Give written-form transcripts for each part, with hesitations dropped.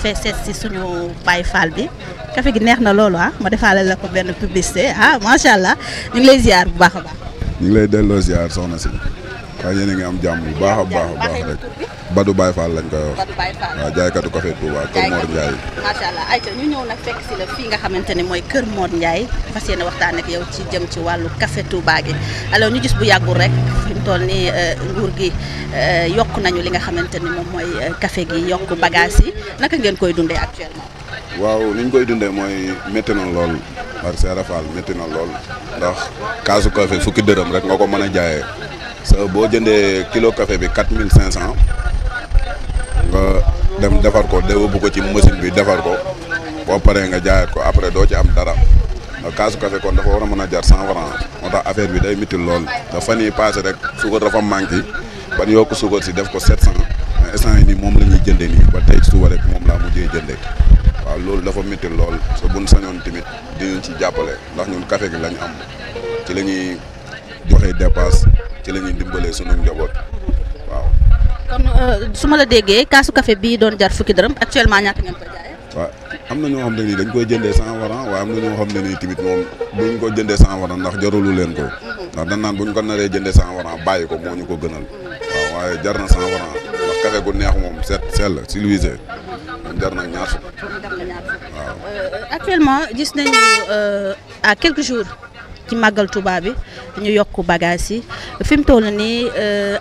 fee seet si suñu Baye Fall bi café gi neex na loolu ma defaale la ko benn publicité macha allah ñu ngi lay ziar bu baax a baax. ñu ngi lay delloo ziar soxna si waaye yéen a ngi am jàmm bu baax a baax rek Badou Baye Fall lañ koy wax. Badou Baye Fall waaw jaaykatu café Touba Kër Mor Ndiaye. macha allah ayca ñu ñëw nag fekk si la fii nga xamante ne mooy Kër Mor Ndiaye fas yéene waxtaan ak yow ci jëm ci wàllu café Touba gi alors ñu gis bu yàggul rek fi mu toll nii nguur gi yokk nañu li nga xamante ni moom mooy café gi yokk bagage yi naka ngeen koy dundee actuellement. waaw ni ñu koy dundee mooy métti na lool parce que Rafal métti na lool ndax kaasu café fukki dërëm rek nga ko mën a jaayee sa boo jëndee kilo café bi 4500 nga dem defar ko de yóbbu ko ci machine bi defar ko boo paree nga jaayat ko après doo ci am dara ndax kaasu café kon dafa war a mën a jar 100 francs moo tax affaire bi day métti lool da fan yii passé rek suukar dafa manqué ban yokk suukar si def ko 700 mais instant yi nii moom la ñuy jëndee nii ba tey suba rek moom laa mujjee jëndee waaw loolu dafa métti lool sa buñ sañoon tamit dinañ ci jàppale ndax ñun café gi lañ am ci la ñuy joxe dépasse ci la ñuy dimbalee sunu njaboot waaw. kon su ma la déggee kaasu café bii doon jar fukki dërëm actuellement ñaata ngeen koy jaayee. waaw am na ñoo xam ne nii dañ koy jëndee 100 francs waaye am na ñoo xam ne nii tamit moom buñ ko jëndee 100 francs ndax jarulu leen ko ndax dañ naan buñ ko naree jëndee 100 francs bàyyi ko moo ñu ko gënal waaw waaye jar na 100 francs ndax café gu neex moom sell civilisé moom jar na ñaar fukk waaw. actuellement gis nañu à quelques jours ci màggal Touba bi ñu yokk bagage yi fi mu toll nii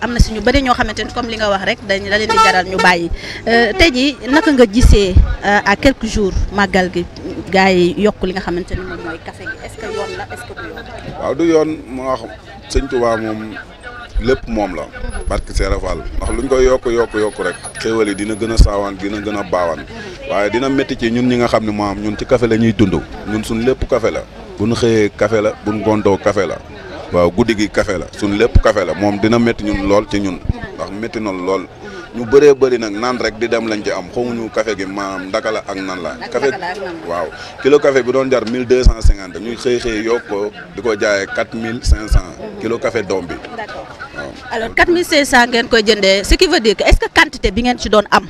am na si ñu bëri ñoo xamante ni comme li nga wax rek da leen di jaral ñu bàyyi tey jii naka nga gisee à quelques jours màggal gi gars yi yokk li nga xamante ni moom mooy café gi est-ce que yoon la est-ce que du yoon. waaw du yoon moo wax sëñ Touba moom lépp moom la parce que Serigne Fall ndax luñ koy yokk rek xéwal yi dina gën a saawaan dina gën a baawaan waaye dina métti ci ñun ñi nga xam ne maam ñun ci café la ñuy dund ñun suñ lépp café la bu ñu xëyee café la bu ñu gontoo café la waaw guddi gi café la suñ lépp café la moom dina métti ñun lool ci ñun ndax métti na lool ñu bëree bëri nag naan rek di dem lañ ci am xamuñu café gi maanaam ndaka la ak nan la café waaw kilo café bi doon jar 1250 ñuy xëy yokk ko di ko jaayee 4500 kilo café doom bi waaw. alors 4500 ngeen koy jëndee ce qui veut dire que est-ce que quantité bi ngeen ci doon am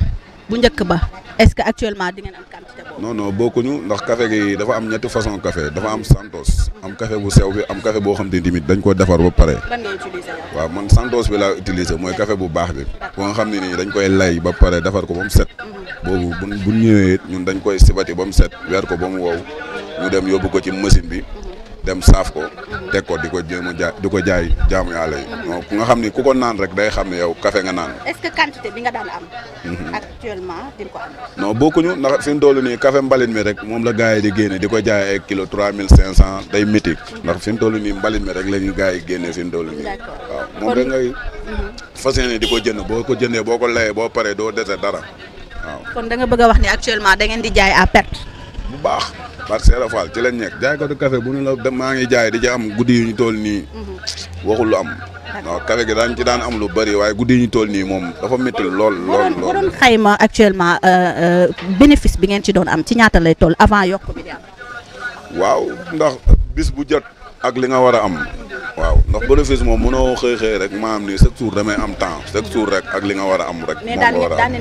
bu njëkk ba est-ce que actuellement di ngeen am quantité boobu. non bokkuñu ndax café gi dafa am ñetti façon café dafa am Santos am café bu sew bi am café boo xam te ni tamit dañ ko defar ba pare. ban ngay utiliser yow. waaw man Santos bi laa utiliser mooy café bu baax bi. boo nga xam ne nii dañ koy lay ba pare defar ko ba mu set. boobu bu ñëwee ñun dañ koy sibati ba mu set weer ko ba mu wow ñu dem yóbbu ko ci machine bi. dem saaf ko teg ko di ko jéem a jaay di ko jaay jaamu yàlla yi ku nga xam ni ku ko naan rek day xam ne yow café nga naan. est-ce que quantité bi nga daan am. actuellement di nga ko am. non bokkuñu ndax fi mu toll nii café mbalit mi rek moom la gars yi di génne di ko jaay ay kilo 3500 day métti ndax fi mu toll nii mbalit mi rek la ñu gars yi génne fi mu toll nii. waaw moom rek ngay fas yéene di ko jënd boo ko jëndee boo ko layee boo paree doo dese dara waaw. kon da nga bëgg a wax ni actuellement da ngeen di jaay à perte. bu baax. parce que Serigne Fall ci lañ nekk jaaykatu café bu ñu la maa ngi jaay di ci am guddi yu ñu toll nii waxul lu am waaw café gi daan ci daan am lu bëri waaye guddi yu ñu toll nii moom dafa métti lool. boo doon xayma actuellement bénéfice bi ngeen ci doon am ci ñaata lay toll avant yokk bi di am. waaw ndax bis bu jot ak li nga war a am waaw ndax bénéfice moom mënoo xëy rek maanaam ni chaque jour damay am temps chaque jour rek ak li nga war a am rek. mais moom nga war a am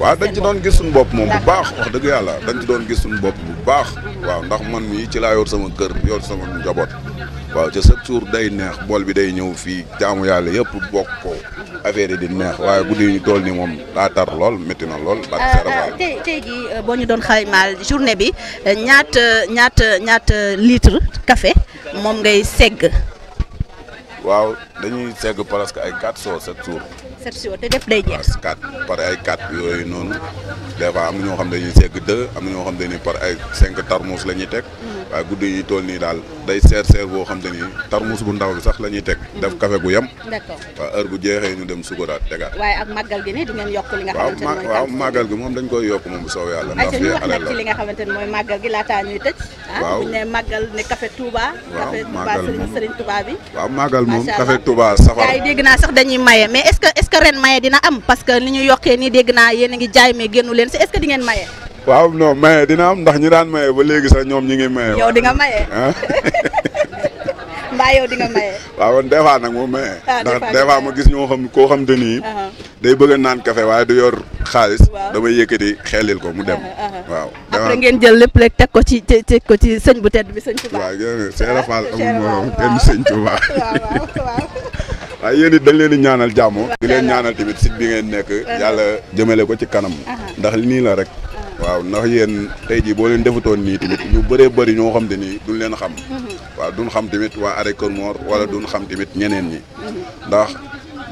waaw dañ ci doon gis suñu bopp moom bu baax wax dëgg yàlla dañ ci doon gis suñu bopp bu baax waaw ndax man mii ci laa yor sama kër yor sama njaboot waaw ca chaque jour day neex bool bi day ñëw fii jaamu yàlla yëpp bokk ko affaire yi di neex waaye guddi yi ñu toll nii moom daa tar lool métti na lool. tey jii boo ñu doon xaymaal journée bi ñaata litre café moom ngay segg. waaw dañuy segg presque ay 4 soos 7 jours. 7 jours te def day jeex. 4 par ay 4 yooyu noonu des fois am na ñoo xam dañuy segg 2 am na ñoo xam dañuy par ay 5 tarmus la ñuy teg. waaye guddi yi toll nii daal day seer boo xam te ni tarmus bu ndaw bi sax la ñuy teg. def café gu yem. d'accord waaw heure bu jeexee ñu dem sukuraat tegaat. waaye ak màggal gi nii di ngeen yokk li nga xamante ne mooy. waaw màggal gi moom dañ koy yokk moom bu soobee yàlla. ndax fii wax nag ci li nga xamante ne mooy màggal gi laataa ñuy tëj. waaw bu ñu nee màggal ne café Touba. waaw màggal moom café Serigne Touba bi. waaw màggal moom café Touba safar. gars yi dégg naa sax dañuy maye mais est-ce que ren maye dina am parce que li ñu yokkee nii dégg naa yéen a ngi jaay mais génnu leen si est-ce que di ngeen maye. waaw non maye dina am ndax ñi daan maye ba léegi sax ñoom ñi ngi maye. yow di nga maye. mbaa yow di nga maye. waaw des fois nag moom maye. ndax des fois ma gis ñoo xam koo xam te ni. day bëgg a naan café waaye du yor xaalis. damay yëkkati xelil ko mu dem. waaw après ngeen jël lépp rek teg ko ci sëñ bu tedd bi sëñ Touba. waaw gën Cheikh Rafal amul morom kenn sëñ Touba. waaye yéen it dañ leen di ñaanal jàmm. di leen ñaanal tamit site bi ngeen nekk. yàlla jëmale ko ci kanam. ndax nii la rek. waaw ndax yéen tey jii boo leen defutoon nii tamit ñu bëree bëri ñoo xam te ni duñ leen xam. waaw duñ xam tamit waa arrêt Kër Mor wala duñ xam tamit ñeneen ñi. ndax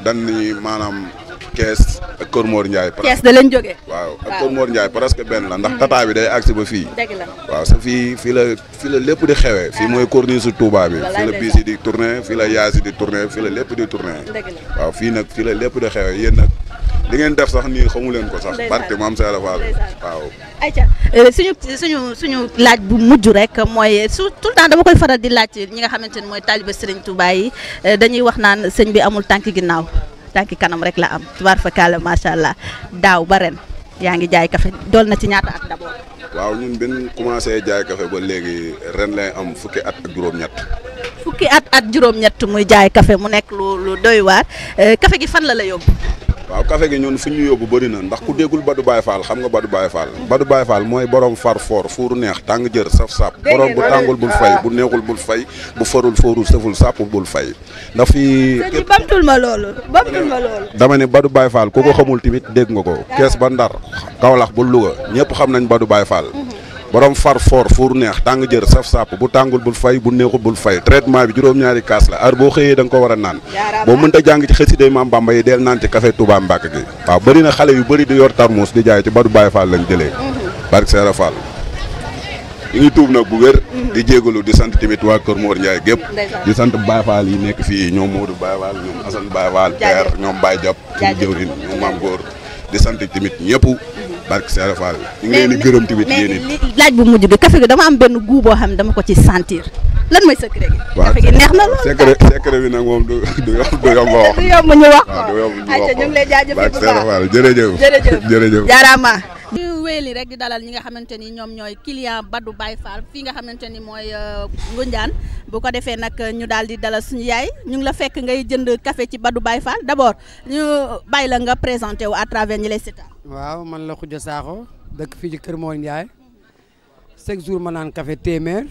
dañ ni maanaam Kees ak Kër Mor Ndiaye. Kees da leen jógee. waaw ak Kër Mor Ndiaye presque benn la ndax tata bi day agsi ba fii. dëgg la waaw sa fii la lépp di xewee. fii mooy corniche su Touba bi. fii la biis yi di tourné fii la yaas yi di tourné fii la lépp di tourné. waaw fii nag fii la lépp di xewee yéen nag. li ngeen def sax nii xamu leen ko sax. barke maam Cheikh Rafal waaw. ayca suñu laaj bu mujj rek mooy tout le temps dama koy faral di laaj ñi nga xamante ne mooy taaliba Serigne Touba yi dañuy wax naan sëñ bi amul tànki ginnaaw tànki kanam rek la am tubaar fakkaala macha allah daaw ba ren yaa ngi jaay café dool na ci ñaata at d'abord. waaw ñun bin commencé jaay café ba léegi ren lay am fukki at ak juróom-ñett. fukki at ak juróom-ñett muy jaay café mu nekk lu doy waar café gi fan la yóbbu. waaw café gi ñun fi ñu yóbbu bëri na ndax ku déggul Badou Baye Fall xam nga Badou Baye Fall. Badou Baye Fall mooy borom far foor fuuru neex tàng jër saf sap borom bu tàngul bul fay bu neexul bul fay bu farul foorul saful sàpp bul fay ndax fii. bamtul ma loolu. dama ne Badou Baye Fall ku ko xamul tamit dégg nga ko. Kees ba Ndar Kaolack bu Louga ñëpp xam nañ Badou Baye Fall. borom far foor fuur neex tàng jër saf sàpp bu tàngul bul fay bu neexul bul fay traitement bi juróom-ñaari kaas la heure boo xëyee da nga ko war a naan boo mënta jàng ci xësiday Maam Bamba yi deel naan ci café Touba Mbacke gi waaw bëri na xale yu bëri di yor tarmus di jaay ci Badou Baye Fall lañ jëlee barke Seera Fall ñu ngi tuub nag bu wér di jégalu di sant tamit waa Kër Mor Ndiaye gépp di sant Baye Fall yi nekk fii ñoom Modou Baye Fall ñoom Assane Baye Fall père ñoom Baye Diop suñu jëwrin ñoom Maam Góor di sant tamit ñëpp barke Seera Fall ñu ngi leen di gërëm tamit yéen it laaj bu mujj bi café gi dama am benn goût boo xam ne dama ko ci sentir lan mooy secret gi. café gi neex na lool secret bi nag moom du yomb wax. du yomb ñu wax ko du yomb ñu wax ko ayca ñu ngi lay jaajëfal bu baax jërëjëf jaaraama. ñu wéyali rek di dalal ñi nga xamante ni ñoom ñooy client Badou Baye Fall fii nga xamante ni mooy Ngoundiane bu ko defee nag ñu daal di dalal suñu yaay ñu ngi la fekk ngay jënd café ci Badou Baye Fall d'abord ñu bàyyi la nga présenté wu à travers ñi lay seetaan. waaw man la Khoudia Sakho dëkk fii ci Kër Mor Ndiaye chaque jour ma naan café téeméer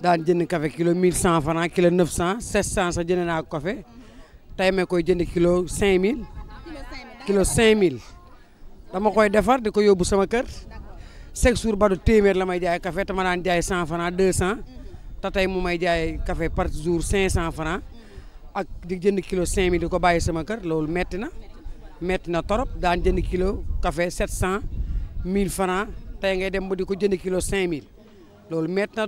daan jënd café kilo 1100 francs kilo 900 700 sax jënd naa café tey ma koy jënd kilo 5000 kilo 5000 dama koy defar di ko yóbbu sama kër chaque jour Badou téeméer la may jaay café te ma daan jaay 100 francs 200 te tey mu may jaay café par jour 500 francs ak di jënd kilo 5000 di ko bàyyi sama kër loolu metti na torop daan jënd kilo café 700 1000 francs tey ngay dem ba di ko jënd kilo 5000 loolu metti na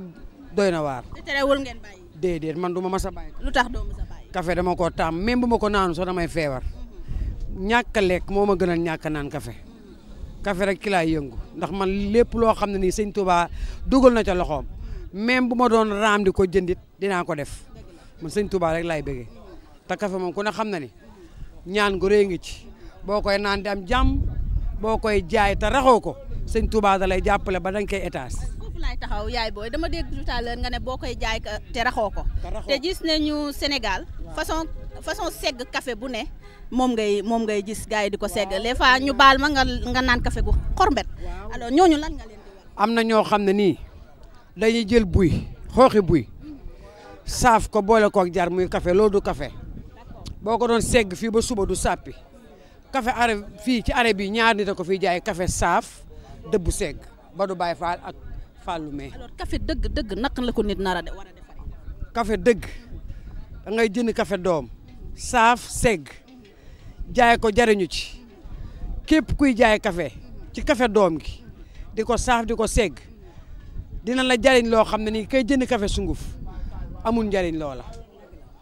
doy na waar. te terewul ngeen bàyyi. déedéet man du ma mas a bàyyi. lu tax doo mas a bàyyi. café dama koo taam même bu ma ko naanu sax damay feebar ñàkk a lekk moo ma gënal ñàkk a naan café café rek ki laay yëngu ndax man lépp loo xam ne nii sëñ Touba dugal na ca loxoom même bu ma doon raam di ko jëndit dinaa ko def man sëñ Touba rek laay bëggee te café moom ku ne xam na ni ñaan gu rëy ngi ci boo koy naan di am jàmm boo koy jaay te raxoo ko sëñ Touba da lay jàppale ba dañ koy étage. foofu laay taxaw yaay booy dama dégg tout à l'heure nga ne boo koy jaay te raxoo ko. te gis nañu Sénégal façon segg café bu ne moom ngay gis gars yi di ko segg les fois ñu baal ma nga naan café gu xorbet alors ñooñu lan nga leen di wax. am na ñoo xam ne nii dañuy jël buy xooxi buy saaf ko boole kook jar muy café loolu du café boo ko doon segg fii ba suba du sàppi café arrêt fii ci arrêt bi ñaar nit a ko fiy jaay café saaf dëbbu segg Badou Baye Fall ak Fallou May. alors café dëgg naka la ko nit nar a war a defar. café dëgg da ngay jënd café doom saaf segg jaay ko jariñu ci képp kuy jaay café ci café doom gi di ko saaf di ko segg dina la jariñ loo xam ne nii kay jënd café sunguf amul njariñ loola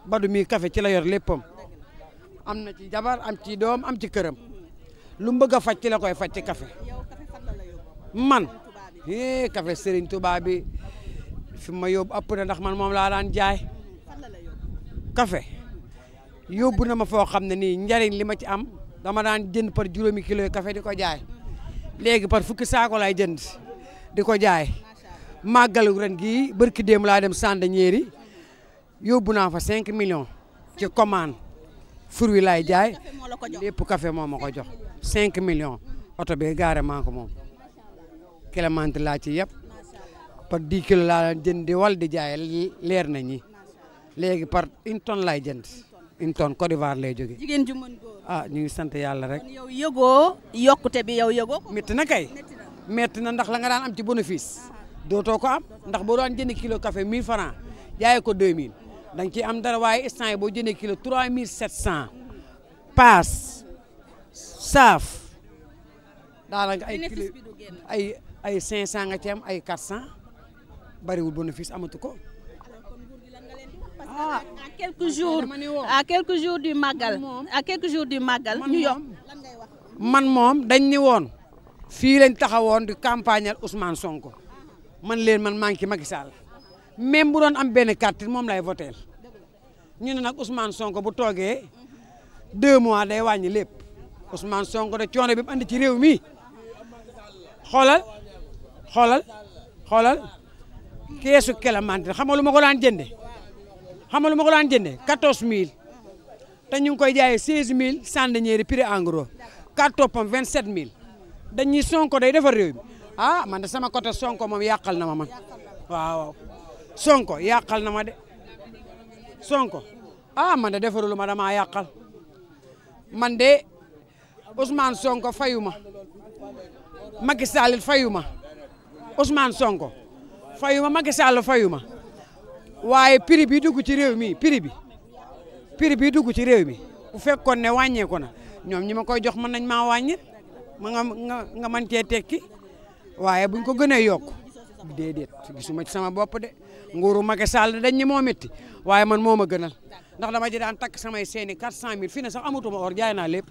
Badou mi café ci la yor léppam am na ci jabar am ci doom am ci këram lu mu bëgg a faj ci la koy faj ci café man café Serigne Touba bi fi ma yóbbu ëpp na ndax man moom laa daan jaay café yóbbu na ma foo xam ne nii njariñ li ma ci am dama daan jënd par juróomi kilo café di ko jaay léegi par fukki saako lay jënd di ko jaay màggalu ren gii barki démb laa dem Sandiniéry yóbbu naa fa 5 millions ci commande fruit laay jaay lépp café moo ma ko jox 5 millions oto bi gaare maa ko moom Clémente laa ci yëpp par 10 kilos laa jënd di wal di jaay leer na ñi léegi par 1 tonne laay jënd 1 tonne Côte d'Ivoire lay jóge jigéen ju mën góor ah ñu ngi sant yàlla rek. yow yëgoo yokkute bi yow yëgoo ko. métti na kay métti na ndax la nga daan am ci bénéfice dootoo ko am ndax boo daan jënd kilo café 1000 francs jaayee ko 2000 da nga ciy am dara waaye instant yi boo jëndee kilo 3700 paas saaf daanaka ay kilo ay 500 nga ci am ay 400 bariwul bénéfice amatu ko. à quelques jours du màggal ñu yokk lan ngay wax. man moom dañ ni woon fii lañ taxawoon di campagnal Ousmane Sonko man leen man maa ngi ci Macky Sall même bu doon am benn carte moom lay voteel ñu ne nag Ousmane Sonko bu toogee 2 mois day wàññi lépp Ousmane Sonko de coono bi mu andi ci réew mi xoolal keesu Clémentine xam nga lu ma ko daan jënde 14000 te ñu ngi koy jaayee 16000 Sandiniéry prix en gros 4 toppam 27000 dañuy Sonko day defar réew mi ah man de sama côté Sonko moom yàqal na ma man waaw Sonko yàqal na ma de Sonko man de defarulu ma dama yàqal man de Ousmane Sonko fayu ma Macky Sall fayu ma Ousmane Sonko fayu ma Macky Sall fayu ma waaye prix bi dugg ci réew mi prix bi dugg ci réew mi bu fekkoon ne wàññeeku na ñoom ñi ma koy jox mën nañ maa wàññi ma nga mën cee tekki waaye buñ ko gënee yokk déedéet gisuma ci sama bopp de nguuru Macky Sall dañ ñi moo métti waaye man moo ma gënal ndax dama ji daan takk samay seeni 400000 fi ne sax amatuma or jaay naa lépp